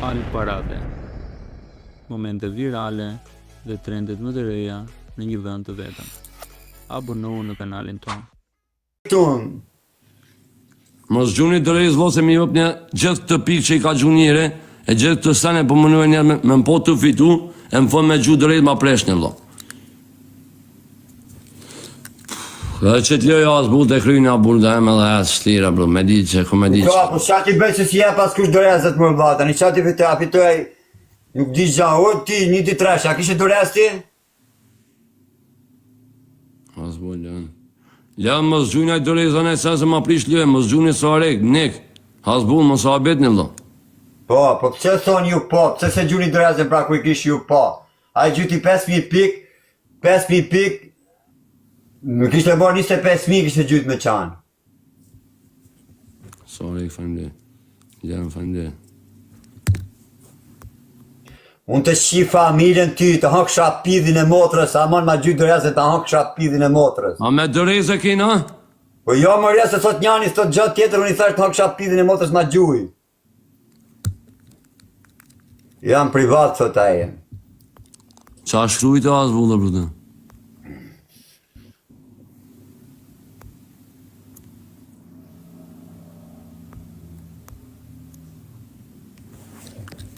Al Parade. Momente virale dhe trendet më të reja në një vend të vetëm. Abonohu në kanalin tonë. Ton. Mos gjuni dorez vlla se mi jop një gjithë këtë pikë që i ka gju njëre, e gjithë këtë sene po mënue njerë me, me m'po të fitu, e më fund me gju dorez ma preshni vlla. Dhe që të lojë asë bu të kryna burda e me dhe asë shlira bro, me di që, ku me di Po, që. po ça ti bëj se si jep askush dorezat më vlla, tani ça ti fitoj, a fitoj nuk di gjë, o ti një dy tresh, a kishe dorez ti? As bo lën. Lën mos gjuni aj doreza në sen se ma prish lojën, mos gjuni sa rek, nik. Has bu, mos e habitni vlla. Po, po pse thon ju po, pse se gjuni dorezën pra ku i kish ju po. Ai gjyti 5000 pik, 5000 pik, më kishte bërë 25000 kishte gjyt me qanë. Sorry, faleminderit. Lën, faleminderit. Unë të shqi familjen ty, të hëngsha pidhin e motrës, aman ma gjyt dorezën të hëngsha pidhin e motrës. A me dorezë kena? Po jo more se thot njani, thot gjë tjetër, unë i thash të hëngsha pidhin e motrës ma gjuj. Jam privat, thot ai. Qa shkrujt e asë bullë, brutë?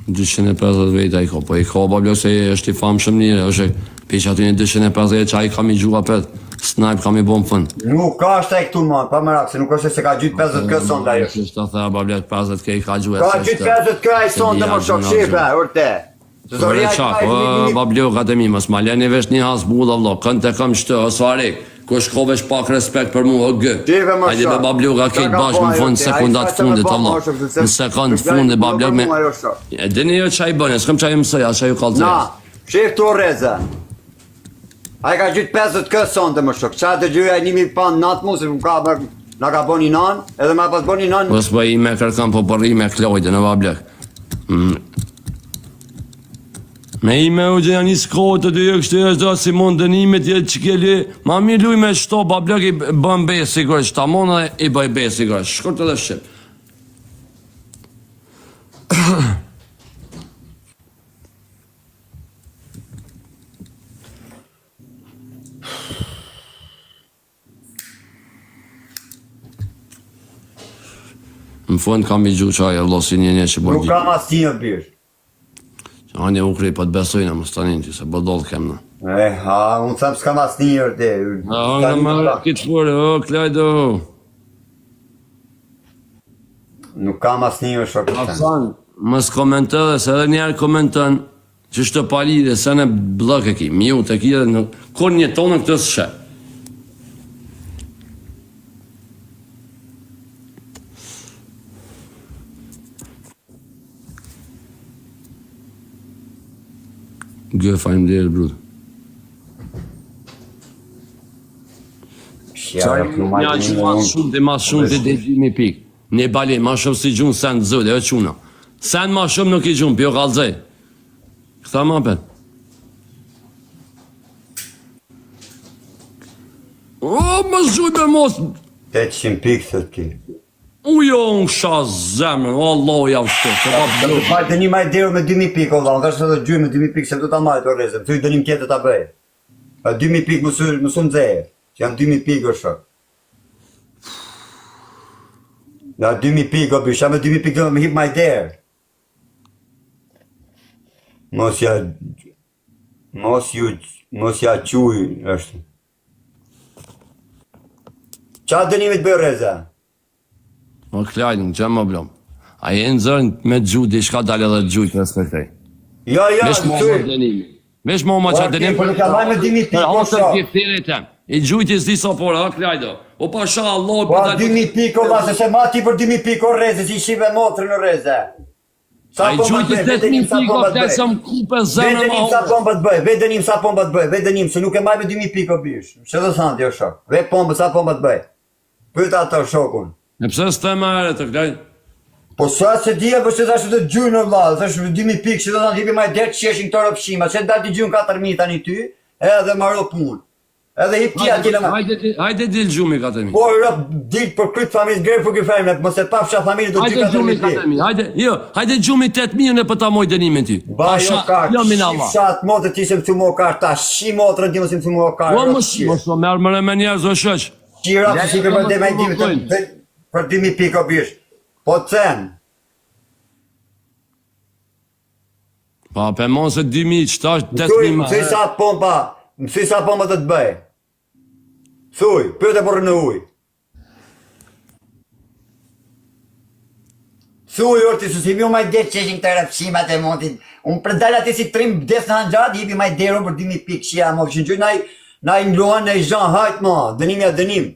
250 veta i ka, po i ka bablo se është i famshëm njëre, është pi që aty një 250 që ai ka mi gju apet, snipe ka mi bo në fund. Nuk ka është ai këtu më, pa merak, se nuk është se ka gjyt 50 k sonte ajo. Është ta tha bablo 50 k i ka gju. Ka gjyt 50 k ai sonte më shok shife, urte. Ore çak, o bablokat e mi, mos ma leni vesh një has bulla vlla, kënd të kam shtë, o Sarik, kush ka vesh pak respekt për mua, o gë. Hajde be babloka krejt bashkë në fund sekondat fundit o vlla. Në sekond fundit bablok me. E dini jo çaj bëni, s'kam çaj mësoj, as çaj ju kallzoj. Na, shef tu rreze. Ai ka gjyt 50 k sonte më shok. Ça të gjyja 1000 pan natë mu se më ka bër na ka bën një nan, edhe ma pas bën një nan. Po s'po i me kërkon po po rri me Klojdën, o bablok. Mm. Me i me u gjë janë një kohë të dy kështu është do si mund dënimet je që ke li ma mirë luj me shto bablok i bën be sigurisht ta mund dhe i bëj be sigurisht shkurt edhe shqip Në fund kam i gju qaj e vlo si një një që bërë Nuk kam asnjë bir. A një ukri po të besojnë, mos tani që se bëdoll kem në. E, ha, unë them s'kam asnjë ti. Ha, nga më kitë fure, o, Klajdo. Nuk kam asnjë shok. Hasan, mos komentoj dhe se edhe njerë komenton, Që është pa lidhje, se në blok e ki, mute e ki dhe në, kur një tonë këtë s'she. Gë, faleminderit, brut. Ja, që ma shumë të ma shumë të dhe 2000 pikë. Një bali, ma shumë si gjunë sen të zëjtë, e quna. Sen ma shumë nuk i gjunë, pjo kalzej. Këta ma apet. O, më zhuj me mos... 800 pikë thët ki. U jo, unë sha zemrën, o Allah, ja vështu, se pa blu. Të fajtë një maj dero me 2000 pikë, o Allah, unë thashë se do gjujë me 2000 pikë, se do ta marrë të rrezëm, thuj dënim tjetër ta bëj. Pa 2000 pikë mësu, mësu nxeje, që janë 2000 pikë është shok. Nga 2000 pikë, o bysha me 2000 pikë do më hip maj derë. Mos ja mos ju mos ja quj është. Qa dënimit bëj rreza? O Klajt, nuk gjë më blom. A je nxërën me gju diçka dalë edhe gjujt respektoj. Jo, jo, Vesh më më dënimi. Vesh më më qa dënim. Po nuk ja maj me 2000 pikë. Po sa giftirit tem. I gjujti s'di sa por, ha Klajdo. O pasha Allah, po 2000 pikë, o vlla, se se ma ti për 2000 pikë o rreze, si shive motrën o rreze. Sa po më bëj, vetë dënim sa po më bëj. Sa më kupe zemrën më. Sa po më bëj, vetë dënim sa po më bëj, vetë dënim se nuk e maj me 2000 pikë o bish. Ç'do të thonë ti o shok? Vetë pompë sa po më bëj. Pyet ato shokun. E pse s'të më herë të klaj? Po sa se dia, po se thashë të gjujnë o vlla, thashë 2000 pikë, që do të hipi më derë të qeshin këto ropshima, se dal të gjujnë 4000 tani ty, edhe maro punë. Edhe hip ti atje në Hajde, hajde dil gjumi ka të mi. Po rob dil për kryt familjes grë për kryt familjes, mos e pafsha familjen do të gjumi ka të mi. Hajde, jo, hajde gjumi 8000 në po ta moj dënimin ty. Ba jo ka. Jo min Allah. Sa të motë ti se mësu mo kar ta shi motrën ti mos mësu mo kar. Po mos mos më merr më me njerëz o shoq. Qira të si për dhe me dy për 2000 pikë o bish. Po cen. Pa, pe mon se 2000, qëta është 8000 më. Mësuj sa pompa, mësuj sa pompa të të bëj. Thuj, pyete burrën në ujë. Thuj, orë ti së si mi u maj derë qeshin këta rëpshimat e motit. Unë për dalë aty si trim vdes në hanxhat, hipi maj derë unë për 2000 pikë shia, mo këshin gjujt, naj, naj në luan, naj zhan, hajt mo, dënim ja dënim.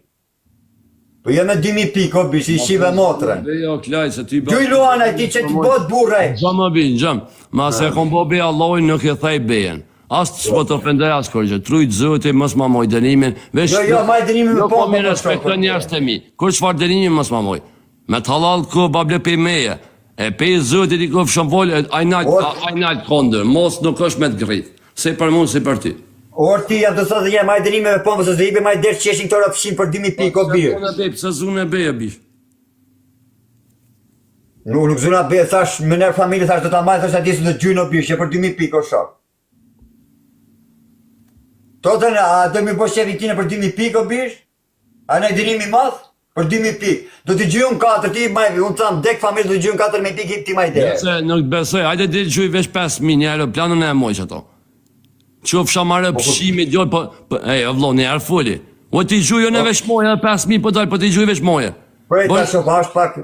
Po jo me 2000 pikë, o bish, i shive motrën. Be jo, klaj, se ti bë... Gjuj luan, ai ti që ti bot burre. Gjam, o bi, gjam. Ma se kom bo be Allahin, nuk e thej bejen. As të s'po të ofendoj as kurgjë. T'rujt Zoti, mos ma moj dënimin. Veç, jo, jo, maj dënimin me po, po mi respekton njerëz të mi. Kur çfarë dënimi mos ma moj. Me të halal ko bable pe meje. E pe Zotit i kofshëm fol, ai nalt, ai nalt kondër. Mos nuk është me të grith. Si për mua, si për ty. Or ti jam të thotë një maj dënime me pompë se s'do maj derë qeshin këto rafshin për 2000 pikë o bir. Pse be, pse zunë be o bir. Nuk nuk zuna be thash më ner familje thash do ta mbaj thash atje se do gjyn o bir që për 2000 pikë o shok. Të a do mi bo shefin tine për 2000 pikë o bir? A në dënim i madh? Për 2000 pikë. Do të gjuj unë 4 ti maj, unë të tham dek familje do të gjuj unë 4000 pikë ti maj derë. Nëse nuk të besoj, hajde dil gjuj veç 5000 një aeroplanën e moj ato. Qofsha marrë po, po. pshimi djol po, po ej o vëlla një herë foli. O ti gjuj unë veç moje 5000 po dal po ti gjuj veç moje. Prej ta shoh bash pak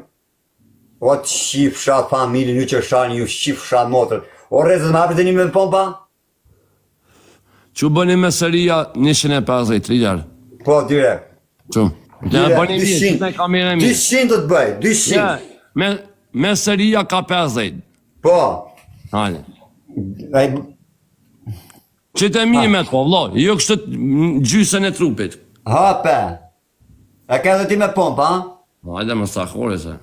O të shifsha familjen ju që shani ju shifsha motrën. O rrezët më hapet dënimi me pompa? Çu bëni me seria 150 triler. Po direkt. Çu. Ja bëni mirë, me kamerë mirë. 200 do të bëj, 200. Ja, me me seria ka 50. Po. Hajde. Ai Që të mi me po, vlo, jo kështu gjysën e trupit. Hape. E ke edhe ti me pompa, ha? Po, hajde më sa kore se.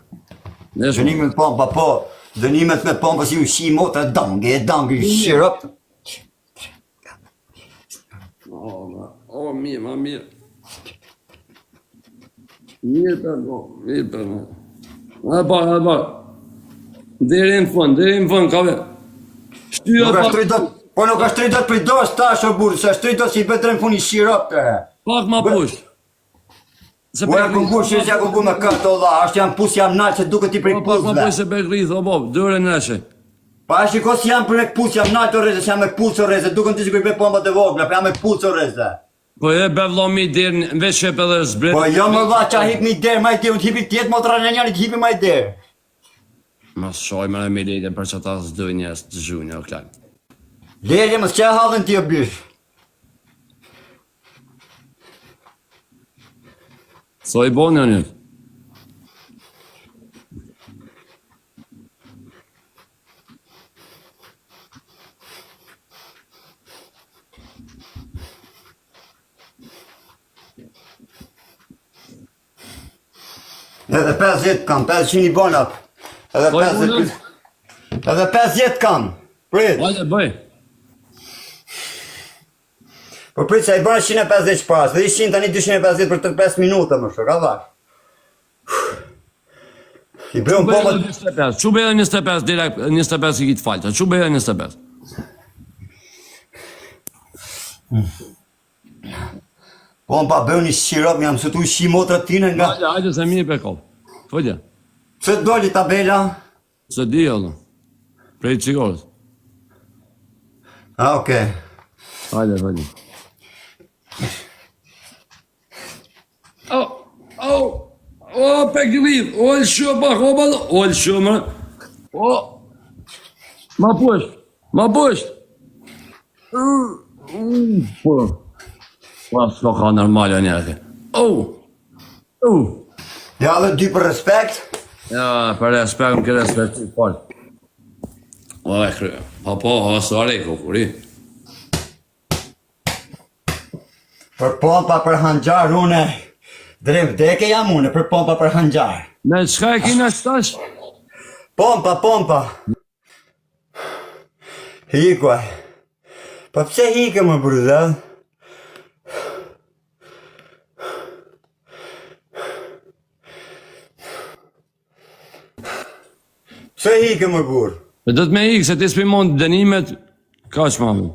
Dënimet me pompa, po. Dënimet me pompa si u shi motra dange, dange, shirop. O, o, mirë, ma mirë. Mirë për po, mirë për po. E ba, e ba. Deri në fund, deri në fund, ka ve. Shtyja pa... Nuk është dot, po nuk është dot për dos tash o burrë, se është dot si bëhet në fund i shirop të. Pak ma push. Se po ja ku kush është ja ku me këtë o dha, është jam pus jam nalt se duket ti prej po, pusve. Po po se be grith o bob, dorën rreshe. Pa e shiko si jam për me këpuc, jam nalt o rreze, si jam me këpuc o rreze, duken ti sikur i bëj pompat e vogla, po jam me këpuc o rreze. Po e be vlla mi derë, veç shep edhe zbret. Po jo më vlla, qa hip mi derë, maj derë, të hipi tjetë motra në njëri, të hipi maj derë. Mos shoj më me lejtë për që ta s'dojnë njerëz të zhujnë o klan. Lele, mos që hallin ti o bish. So i bonë një? Edhe 50 kam, 500 i bona. Edhe 50. Edhe 50 kam. Prit. Hajde bëj. Po prit se i bëra 150 para, dhe 100 tani 250 për 5 minuta më shok, a vash. I bëjmë po më 25. Çu bëj 25 direkt 25 i ki të falta. Çu bëj 25. Po më pa bëu një shirop, jam së tu shi motra tine nga... Hajde, hajde se mirë pe kop. Fëdja. Pse të doli tabela? Se di, Allah. Prej cigorës. A, okej. Hajde, hajde. Oh, oh, oh, pe grith, o, lësho pak, o, o, o, lësho, më, o, ma poshtë, ma poshtë. Po, po, s'ka ka normale njerëz. Oh, oh. Ja dhe dy për respekt. Ja, për respekt, më ke respekt, po. O, e krye. Po, po, o, sorry, kukuri. Për pompa për hanxhar une Dre vdeke jam une për pompa për hanxhar Me çka e kina tash? Pompa, pompa Hikuaj Po pse hike më brudhe? Pse ike më burr? E do të me ikë, se ti s'pi mund dënimet, kaq ma më.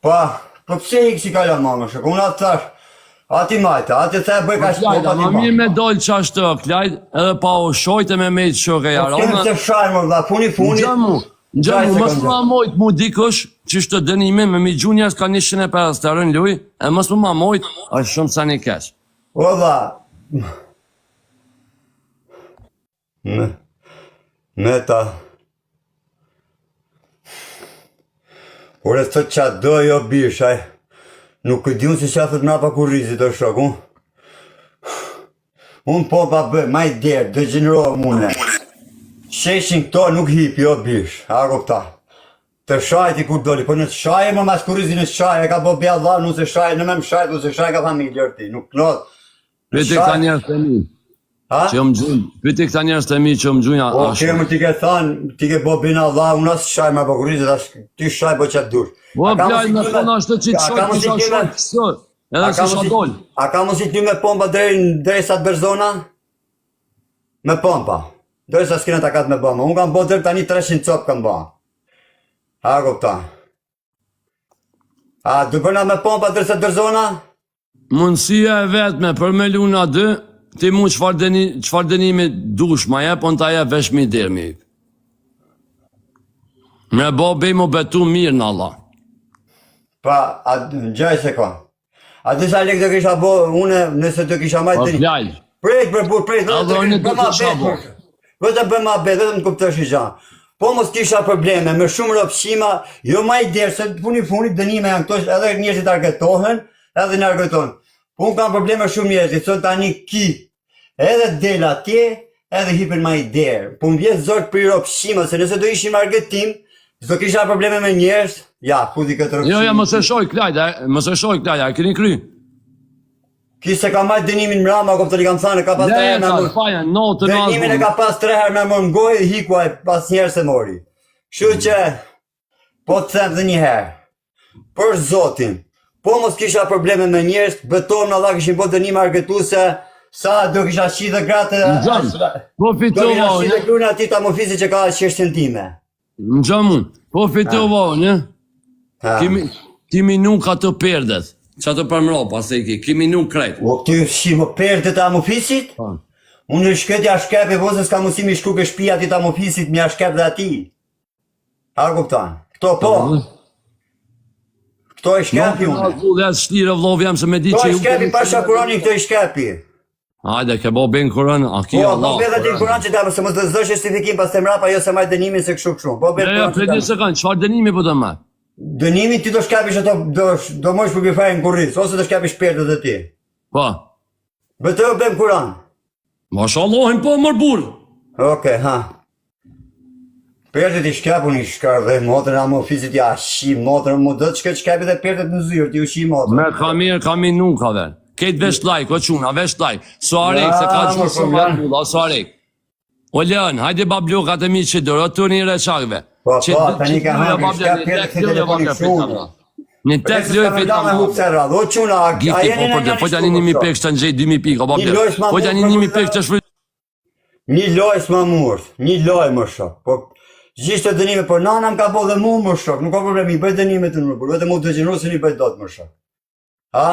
Pa, po pse ikë si kalama më shok? Unë atë thash, ati majta, atë the bëj Po kaq Klajda, po ma ti mirë me dalë qashtu, Klajd, edhe pa u shojtë me mejtë shokë e Po kemi jarona. të shajmë, vëlla, funi funi. Ngjamu, ngjamu, mos ma mojt mu dikush që shtë dënime me mi gju njerëz ka 150 euro në luj, e mos më ma mojt, është shumë sa një keq. O vëlla. Me, meta. Ore thot qa do jo bish, aj. Nuk e di unë se qa thot mrapa kurrizit o shok, unë. Unë po pa bëj, maj derë, dëgjenrohem une. Sheshin këto nuk hip, jo bish, a kupta. Të shajti kur doli, po në të shaje më mas kurrizit në të shaje, e ka bo bja dha, nuk se shaje, në me më shajt, nuk se shaje ka familje, ti, nuk knot. Pyeti këta njerëz të mi, Ha? që jam gjujnë, pyeti këta njerëz të mi që jam gjujnë Po, ashtu. kemë ti ke thanë, ti ke bo bina dha, unë as shaj më po kurrizit, as ti shaj po qatë dush. Po, A ka Klaj, mos me i thonë ashtu që të a ka shojt, mos i kisha kime- shojt, kështu, edhe A se ka isha mos i- dol. A ka mos i ty me pompa deri deri sa të bërzona? Me pompa. Deri sa s'kena takat me bomba. Unë kam bo deri tani 300 cop kam bo. A kupton? A do bëna me pompa deri sa të bërzona? Mundësia e vetme për me luna dy, ti mu çfarë dëni, çfarë dënimi dush ma jep, unë ta jep vesh mi derë mi. Me bo bej mu betu mirë në Allah. Pa, a gjaj se ka. A di sa lek do kisha bo unë nëse do kisha Po majtë dënim. Klaj, Prit për burr, prit, Edhe vetëm unë do bëma kisha bet, bo. për- Vetëm bëma bet, vetëm të kuptosh një gjë. Po mos kisha probleme me shumë ropshima, jo ma i derë, se puni funit dënime janë këto, edhe njerëzit argëtohen, edhe në argëtohen. Po unë kam probleme shumë njerëzit, thonë tani ki, edhe del atje, edhe hipën ma i derë. Po më vjen zor për ropshima, se nëse do ishim argëtim, s'do kisha probleme me njerëz, ja, ku di këtë ropshim. jo, jo, mos e shoj Klaj, a, mos e shoj Klaj, a e keni kry? Ki se ka majt dënimin mrama, kupton i kam thënë, ka pas tre Le, herë me ta, mor- faja, natën Dënimin e asë. ka pas tre herë me mor në gojë, hiku ai pas njerë se mori. Kështu që po të them edhe një herë. Për Zotin, po mos kisha probleme me njerëz, betohem në Allah kishin bërë dënime argëtuese, sa do kisha shi dhe gratë. Nxan, po Do fitova kisha shi unë, dhe gruan atij ta mofisi që ka çështjen time. nxan unë, po fitova unë, Ha. kimi, kimi nuk ato perdet, që ato për mropa, se i ki, kimi nuk krejt. O ti shi më perdet e amofisit? Po. Unë në shkret ja shkep e vozës ka mundësi mi shku ke shtëpia atij të amofisit, mi ja shkep dhe atij. A kupton? Këto po. Këto e shkepi unë. Unë as shlirë vllau jam se me di Këto që e ju. shkepi pasha Kuranin, këto i shkepi. Hajde, ke bo ben Kur'an, a ki Po, po Allah. bëhet aty Kuran që ta se mos të zësh justifikim pas të mrapa, jo se maj dënimin se kështu kështu. Po bëhet Ja, ja, Kuran. prit një sekond, çfarë dënimi po do më? Dënimin ti do shkepish ato do do mosh për bifajin në kurriz ose do shkepish perdet e ti. Po. Bëtë bëjmë Kuran. Mashallah, po mor burr. Okej, ha. Perdet i shkepun i shkar dhe motrën ama ofisit ja shi motrën, mu do të shket shkepi dhe perdet në zyrë, ti u shi motrën. Me ka mirë, ka mi nuk ka ven. Kejt vesh like, o çuna, vesh like. Suarek, se ka Ja, gjysmë mor, po, ma bulla, Suarek. O Leon, hajde bablukat e mi që duro, tu një reçakve. Po, po, tani ka hangër, shka pjerë këtë telefoni shumë. Një tek lojë fiton. Me hup se radhë, o çuna, a, a Gifti jeni po në për të, po tani një 1000 pikë të ngjej 2000 pikë, o Një bablu. lojë s'ma Po tani mund, 1000 pikë të shfryt. Një lojë s'ma murt, një lojë më shok. Po gjithë të dënime, po nana më ka bo dhe mu më shok, nuk ka problem, i bëj dënime të në por vetëm mu dëgjeneru se një bëj dot më shok. Ha?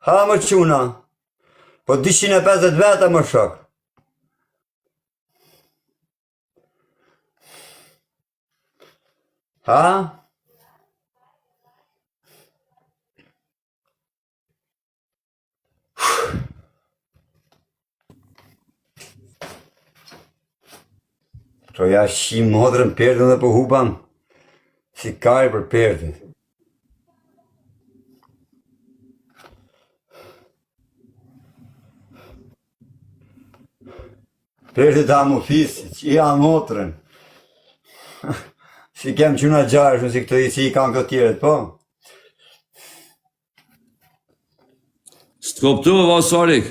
Ha më çuna. Po 250 veta më shok. Ha? To ja shi modrën perdën dhe po hupam si kari për perdën. Perdët e amofisit, që ja motrën. Si kem quna gjarë, shumë si këto i si i kanë këto tjerët, po? S'të kuptova, o Suarek.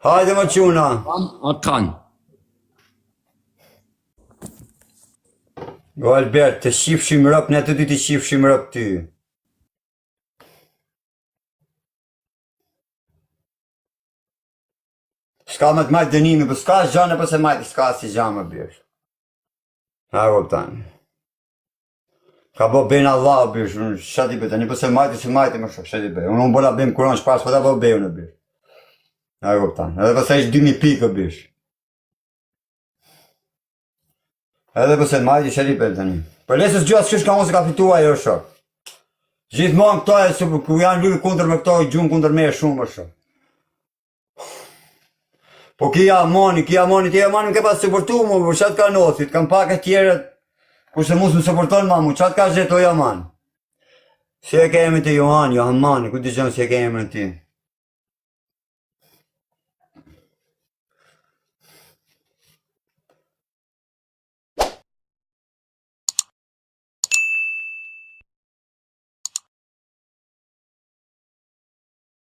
Hajde më quna. A kanë. O Albert, të shifshim rëp, ne të dy të shifshim rëp ty. S'ka me të majtë dënimi, po s'ka gjë në përse majtë, s'ka si gjë më birë. A kupton. Ka bo ben Allah, bish, unë ç'a ti bëj tani, po se majti, se majti më shok, ç'a ti bëj. Unë unë bona bem Kur'an shpas, po ta bo be unë bish. A kupton. Edhe pastaj është 2000 pikë bish. Edhe pse majti ç'a ti bëj tani. Po lesës gjë as ka unë se ka fituar ajo shok. Gjithmonë këto e su ku janë luj kundër me këto gjun kundër me shumë më shok. Po ki Amani, ki Amani, ti Amani më ke pas suportu mu, po çat ka notit, kam pak e tjerët, kurse mu s'më suporton ma mu, çat ka zheto Aman. Si e ke emrin ti Johan, Johamani, ku dëgjon si e ke emrin ti?